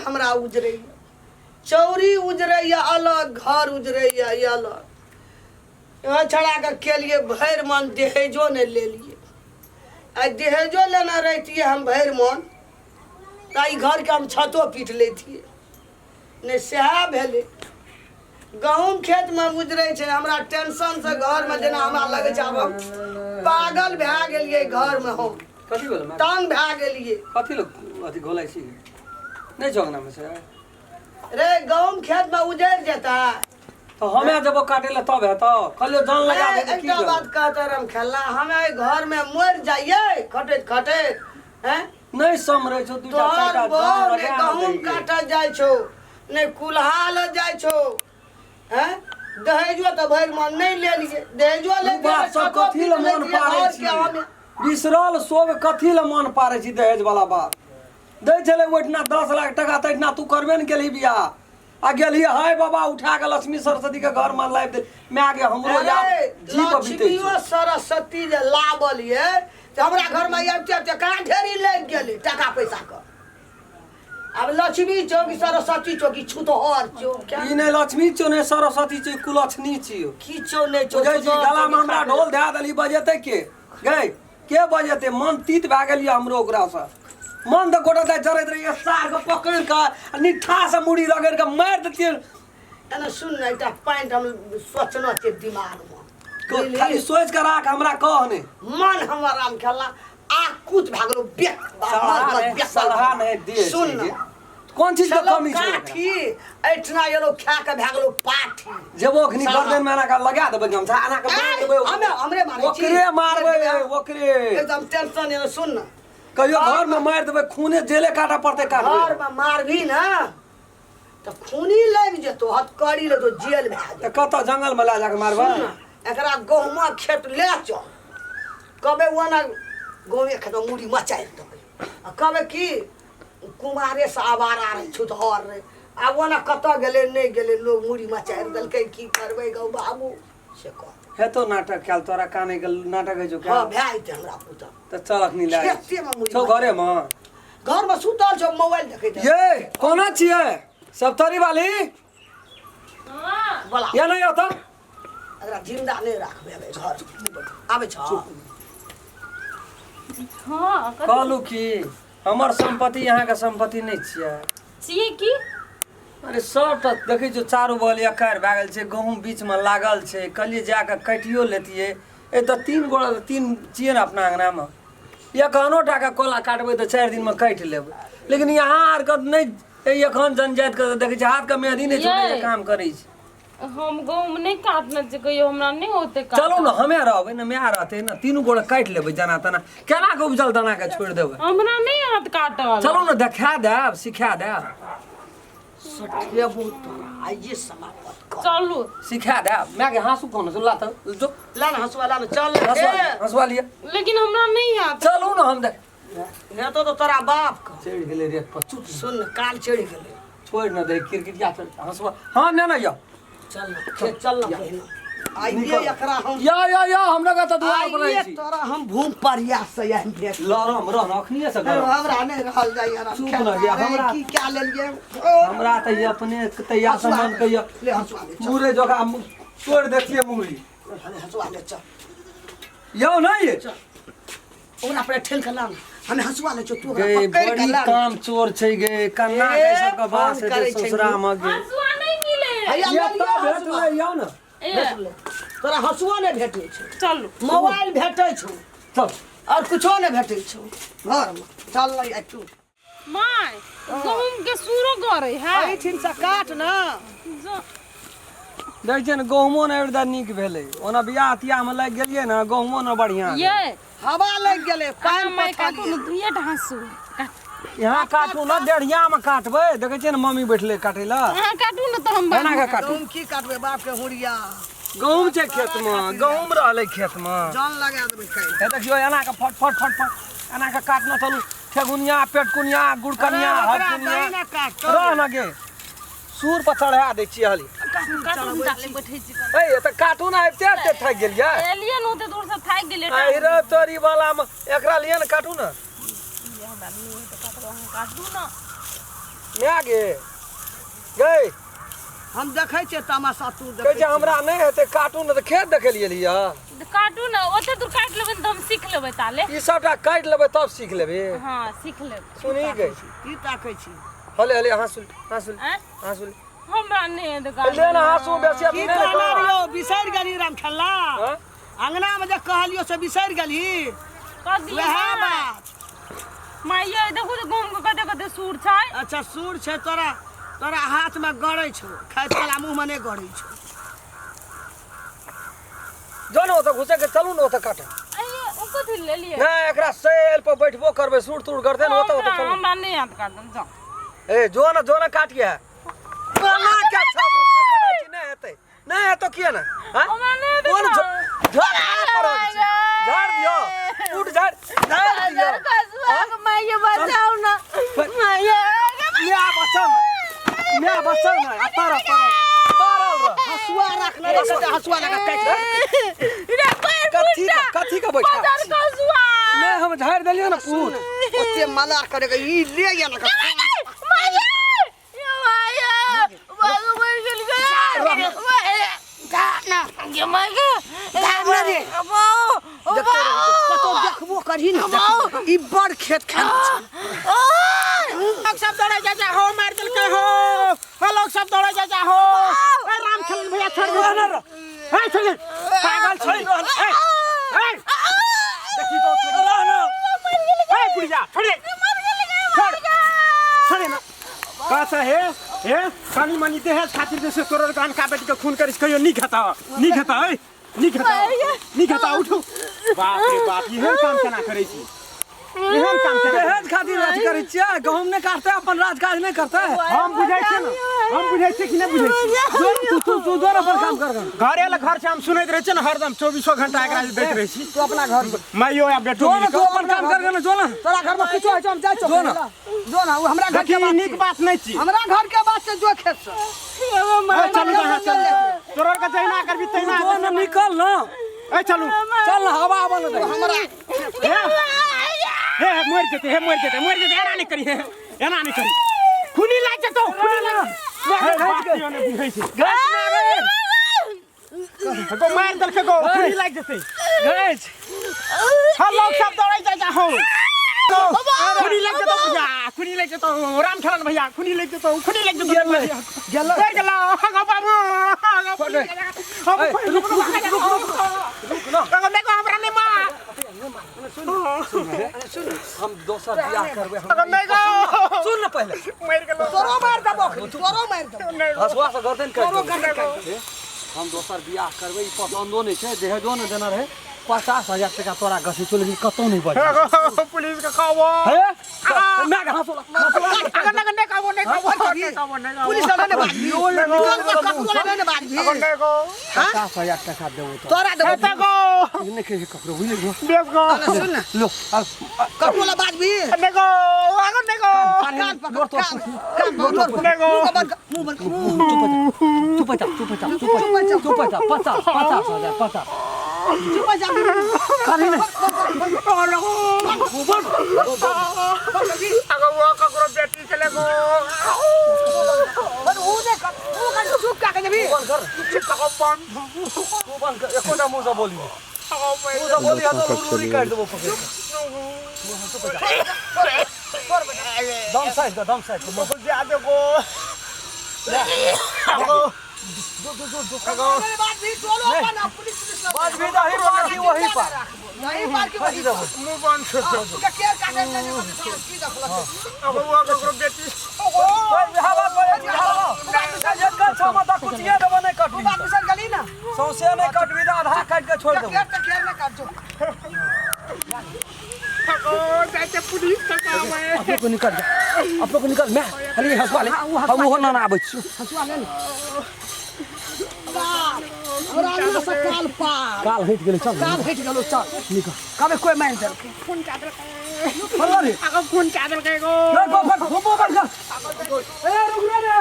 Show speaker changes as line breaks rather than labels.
हमरा उजरैया, चौरी उजरैया अलग, घर उजरैया ई अलग। इहो छड़ाके केलिए भरि मन दहेजो नहि लेलिए। आ दहेजो लेने रहितियै हम भरि मन तऽ ई घरके हम छतो पीट लैतियै। नहि सएह भेलै। गहूँम खेतमे उजरै छै, हमरा टेंशनसँ घरमे जेना हमरा लगै छै आब हम पागल भए गेलियै। घरमे हम
कथी भेल माय?
तंग भए गेलियै।
कथी लए अथी घोलै छी? नहि छौ अंगनामे से?
रे गहूँम खेतमे उजरि जेतै
तऽ हमे जेबो काटे लए तब हेतौ। कहलियौ जान लगा
ए,
दे की
एकटा
भेल?
बात कहते रम खेलना, हमे एहि घरमे मरि जाइए खटैत खटैत। हैं
नहि समरै छौ दूटा
तोहर
चारिटा
बहू
जान
ने
लगा ने
गहूँम
दैयै।
काटऽ जाइ छौ, ने कुल्हा लऽ जाइ छौ। हैं दहेजो तऽ भरि मन नहि लेलियै। दहेजो
उ
लेतियै
बात
तऽ
सब
छतो
कथी
पीट
लए मन
लैतियै
पारै
घरके
छी?
हमे।
बिसरल सोग कथी लए मन पारै छी? दहेज वाला बात दै छलै ओहिठिना 10 लाख टका, तहिठिना तू करबे ने केलही बियाह आ गेलही हाय बाबा उठा के लक्ष्मी सरस्वती के घर में लाबि दे। माय गे, हमरो
अरे
याद जी पर बीतै
लक्ष्मीओ
छौ।
सरस्वती जे लाबल ये से हमरा घरमे आबिते आबिते कहाँ ढेरी लागि गेलै टाका पैसा के। आब लक्ष्मी छौ कि सरस्वती छौ कि छुतहर छौ?
ई नहि लक्ष्मी छौ नहि सरस्वती छौ, ई कुलक्षणी छियौ।
की छौ नहि छौ?
बुझै छी
छुतहर
गला
छौ
में
कि
हमरा
खाली।
ढोल धए देलही, बजेतै के गै? के बजेतै? मन तीत भए गेल यऽ हमरो ओकरासँ। मन तऽ गोटा दाइ जरैत रहैए, सारके पकड़ि कऽ आ निट्ठासँ मुड़ी रगड़ि कऽ मारि दैतियै।
एना सुन ने, एकटा पॉइंट हम सोचना छै दिमागमे।
खाली सोचि कऽ राख, हमरा कह नहि।
मन हमर राम खेलना आकुत भए गेलो। बेक
सलाह नहि, सलाह नहि दे।
सुन ने।
कोन चीज के
चलो
कमी छै ओकरा?
काठी एहिठिना एलो खा के भए गेलो पाठी।
जेबो अखनी
सलाह।
गर्दन में एना कऽ लगा देबै गमछा, एना कऽ मारि देबै।
हमे हमरे मारै छी।
ओकरे मारबै, ओकरे।
एकदम टेंशन एलो। सुन ने,
कहियो घर में मारि देबै, खूने जेले काटऽ पड़तै, काटबै।
घर में मारबी ने तऽ खूनी लागि जेतो, हथकड़ी लेतो, जेल भए
तऽ
जेतो।
कतऽ जंगल में लए जाके मारबै?
सुन ने, एकरा गहुमा खेत ले चल, कबे ओना गहुमे खेत में मुड़ी मचारि देबै आ कबे की कुमारे से आवारा रहै, छुतहर रहै। आब ओना कतऽ गेलै नहि गेलै, लोग मुड़ी मचारि देलकै। की करबै गौ बाबू से कह।
हेतो नाटक कयल तोरा काने के नाटक होइ छौ?
हँ
कयल
भए जेतै हमरा पुतह।
तऽ चल अखनी लए जाइ छी।
खेतेमे मुड़ी
छौ घरे में?
घरमे सुतल छौ, मोबाइल देखैत हेतौ।
ये कोना छियै सप्तरी वाली?
हाँ।
बोला।
या नहि आता।
एकरा जिंदा नहि राखबै आबै घर आबै छ।
हाँ, कथी?
कहलू कि हमर सम्पत्ति अहाँके सम्पत्ति नहि छियै?
छियै की?
अरे सबटा देखै छियौ, चारू बगल एकर भए गेल छै, गहूँम बीचमे लागल छै। कहलियै जा कऽ काटियो लेतियै। एतऽ तीन गोड़ा तऽ तीन छियै ने अपना अङ्गनामे, एखनो टाके कोला काटबै तऽ 4 दिनमे काटि लेबै, लेकिन यहाँ आरके नहि। एखन जनजातिके तऽ देखै छियै हाथके मेहदी नहि छोड़ै छै,
यै।
काम करै छै।
हम गहूँम नहि काटने छियै कहियो, हमरा नहि होते काटल।
चलू ने, हमे रहबै ने, माय रहतै ने, तीनू गोड़ा काटि लेबै जेना तेना। केना कऽ उपजल दानाके छोड़ि देबै?
हमरा नहि आत काटल।
चलू ने, देखा देब, सिखा देब।
सठेबो तोरा आइए, समाप्त कर।
चलू।
सिखा देब। मायके हाँसू कोन छै? ला तऽ जो।
ला ने हँसुआ, ला ने, चल।
हँसुआ
हे।
हँसुआ लिअ।
लेकिन हमरा नहि आत।
चलू ने, हम देख।
हेतौ तऽ तोरा बाप के
चढ़ि गेलै रेत पर, चुप।
सुन ने, काल चढ़ि गेलै।
छोड़ि न दे किरकिटिया। चल हँसुआ। हाँ, ने ने यौ।
चल ने खेत, चल ने पहिने आइए एकरा हम।
या या या, हमरा के तऽ दुआर पर रहै
आइए
छी।
तोरा हम भूम परिया से आनि भेट।
लरम रह ने, अखनिए से गरम।
हमरा नहि रहल जाइए। राम
चुप
खेला
न गे,
रे,
हमरा-
की कए लेलियै?
हमरा तऽ ई अपने तैयार से मन कहियो
ले हँसुआ ले चल।
मुरे जोका तोड़ि देखिए मुरी।
ले हँसुआ ले चल।
यौ नहीं ये
ओकरा पर ठेल के लान, हमे हँसुआ ले छौ, तू ओकरा
गे
पकड़ि के
बड़ी
लान।
काम चोर छै गे, कन्ना
ए,
के सबके बास
फोन
हेतै
करै छै
ससुरा मे गे।
हँसुआ नहि मिले।
हैया
ये
ले
तऽ
लिअ हँसुआ।
भेटलै यौ ने।
ए,
भेटलै तोरा? हँसुआ नहि भेटै छौ?
चलू।
मोबाइल भेटै छौ?
चल।
और कुछो नहि भेटै छौ घरमे। चल नै आइ तू।
माय, गहूँम के सूरो गरै है।
एहिठिन से काट ने।
देखै छियै ने, गहुमो ने एहि नीक भेलै। ओना बियाह तियाहमे लागि गेलियै ने, गहुमो ने बढ़िआँ भेलै।
ये
हवा लागि गेलै, पानि
माय, काटू ने।
पथलियै।
दुइए टा हँसू काट।
यहाँ काटू ने, डेढ़ियामे काटबै। देखै छियै ने, मम्मी बैठलै काटै लए।
अहाँ काटू ने तऽ हम
एना कऽ काटू।
गहूँम की काटबै बाप के हुरिया?
गहूम छै खेतमे, गहूम रहलै खेतमे।
जन लगा देबै काल्हि।
हे देखियौ, एना कऽ फट फट फट फट एना कऽ काटने चलू। ठेगुनिया, पेटकुनिया, गुड़कनिया,
अरे ओकरा
हरकुनिया।
दही ने काटतौ।
रह न गे, सूर पर चढ़ा दै छियै हली।
काटू ने, डाले बैठै छी कने।
ए तऽ काटू ने, आबिते आबिते थाकि गेलियै।
एलियै ने ओते दूर से, थाकि गेलियै।
आहि रे तोरी वाला मे, एकरा लिअ ने, काटू ने।
हमरा नहि हेतै काटल, अहाँ काटू ने।
माय गे गै
हम देखै छियै तमाशा तू
कहै
देखै
छै हमरा नहि हेतै काटू ने तऽ खेत देखै लिए एलियै
तऽ काटू ने ओते दूर काटि लेबै तऽ हम सीख लेबै ताले
ई सबटा काटि लेबै तब सीख लेबै
हँ सीख लेबै
सुनी गै
की ताकै छी
हले हले हाँसुल हाँसुल
आँय
हाँसुल
हमरा नहि हेतै काटल।
ले ने हाँसु बेसी
की
अथी नहि ने
कहने
कर।
रहियौ बिसरि गेली राम खेलला
हाँ?
अंगना में जे कहलियो से बिसरि गेली
कऽ दियौ
वएह
माय।
बात
माय यै देखू तऽ गहूँम के कते कते सूर छै
अच्छा सूर छै तोरा तोरा हाथ में गड़ै छौ खाइत कला मुँह में नहि गड़ै छौ
जो ने ओतऽ घुसे के चलू ने ओतऽ काटे
अये ओ कथी लेलियै
नहि एकरा सेल पर बैठबो करबै सूर तूर करतै ने ओतऽ ओतऽ
हमरा
चलू
हमरा नहि याद कर जाओ
ए जो ने जो ने काटिए कोना के छप छपड़ै छी नहि हेतै नहि हेतौ किए ने हाँ?
हमरा नहि हेतै
कोन
तऽ।
झाड़ पड़ल छी झाड़ दियौ उठ झाड़ झाड़ दियौ
माय बचाउ ना माय
म्या बचाउ ने म्या बचाउ ने आ पारल पारल पारल रह
हसुआ रखने रहे तऽ हसुआ लगा काटि
रे पैर
कथी का कथी का बैठा
पदर कसुआ
नहि हम झाड़ देलियै ने पूत
ओते मला करे के ई ले या ना
माय ये माय बाबू मर गेल गे माय ना गे माय गे
ना रे।
बाबू
कतौ देखबो करही ने ई बड़ खेत खाना छै
लोग सब दौड़े जा जा हो मार देलकै हो हो लोग सब दौड़े जा जा हो ए राम खेलन भैया छोड़ दे
रहना रह
ए छोड़ दे पागल छोड़ दे ए ए देखी तो
रहना
ए बुढ़िया छोड़ दे छोड़ छोड़ दे ना का हे हे कनी मनी देह खातिर जे से तोरर कान का बेटी के खून करिस कहियो नीक हेता नीक हेता ए नीक हेता नीक हेता उठू बाप रे बाप एहन काम केना करै छी एहन काम केना करै छी?
दहेज खातिर अथी करै छियै गहूँम नहि काटतै अपन राजकाज नहि करतै
हम बुझै छियै ने हम बुझै छियै कि नहि बुझै छियै
जो तू तू तू जो अपन काम कर गन
घरे ल घर से हम सुनैत रहै छियै ने हरदम चौबीसो घंटा एकरा जे दैत रहै छी
तू अपना घर जो।
माइयो या बेटो
जो ने
मिल
तू
कऽ।
अपन काम कर गन जो ने
तोरा घर में किछो होइ छौ हम जाइ छौ
जो ना।
जो ना ओ हमरा घर
देखी
के
ई
बात
नीक बात नहि छी
हमरा घर के बात से जो खेत से
ए, चलू तऽ अहाँ चलू तोरा के जहिना करबी तहिना
जो ने निकल ना
ए चलू
चल ना हवा आबऽ ने दे
हमरा
हे हे मरि जेतै हे मरि जेतै मरि जेतै एना नहि करी हे एना नहि करी खूनी लागि जेतौ खूनी लागि हे बात कियो नहि बुझै छै
गैस में आबे
गो मारि देलकै गो खूनी लागि जेतै
गैस
हँ लोग सब दौड़ै जाइ जा हो खूनी लागि जेतौ भैया खूनी लागि जेतौ राम खेलन भैया खूनी लागि जेतौ खूनी लागि जेतौ
गेलै गेलै
मरि गेलौ गो बाबू गो
रुक रुक रुक रुक रुक ना
गो देखो हमरा नहि मार
हम दोसर बियाह करबै हम
गो नहि गो
सुन ना पहिले
मरि गेलौ
तोरो मारि देबो अखनी, तोरो मारि देबो
हसुआ से गर्दन काटि
तोरो
देबै।
गर्दन काटि
हे, हम दोसर बियाह करबै ई पसन्दो नहि छै दहेजो नहि देने रहै 50,000 टका तोरा घसी छौ लेकिन कतौ नहि बजै
पुलिस के कहबो
हे मैं हंसोला हंसोला
अगर नहीं नहीं कहबो नहीं कहबो नहीं कहबो नहीं कहबो
पुलिस वाला ने बाजबी तोर पर ककरो ने ने बाजबी
अगर नहीं गो
50,000 टका देबो तो
तोरा देबो
हेते गो
नहि कहि ककरो बुझলি
बेस गो
सुन ना
लो
ककरो ला बाजबी
नहीं गो अगर नहीं गो
कान पकड़ कान कान पकड़
नहीं गो
मुंह बंद कर, मुंह बंद कर, मुंह
चुप जा चुप जा चुप जा चुप जा 50 50,000 50
चुप जा
खाली नहीं
अगर वो ककरो बेटी चले गो
बंद ऊ ने कर ऊ कर चुप का के जबी
बंद कर
कहो बंद
तू बंद कर एकोटा मुंह से बोली मुंह से बोली तो उड़ी काट देबो पकड़ के दम साइड दे दम साइड दे
बहुत ज्यादा गो
अरे बात भी चलो अपन आ, पुलिस पुलिस ला
बस भी दही पार की वही पार
नहीं पार की वही पार
मुंह बंद
के केर काटे ने की देखलक
अगर वो ककरो बेटी
ओए हवा पर हवा एक छमा त कुचिए देबो नहीं
तू
कटबी
बात बिसर गेली ना
सौंसे नहीं कटबी त आधा काट के छोड़ देबो
केर त केर ने काट जो
जाते पुलिस के काम है
अपनो को निकल जा अपनो को निकल मैं खाली हंसवा ले हम ओहो ना आबै छी
हसुआ ले ले बाप हमरा अंगना से काल पार
काल हटि गेलै चल
काल हटि गेलो चल
निकल
कबे कोई मारि देलकै
खून चादर
फल्ला रे
अगर खून चादर के गो
रे गो फट घुमो बंद कर ए रुक रे रे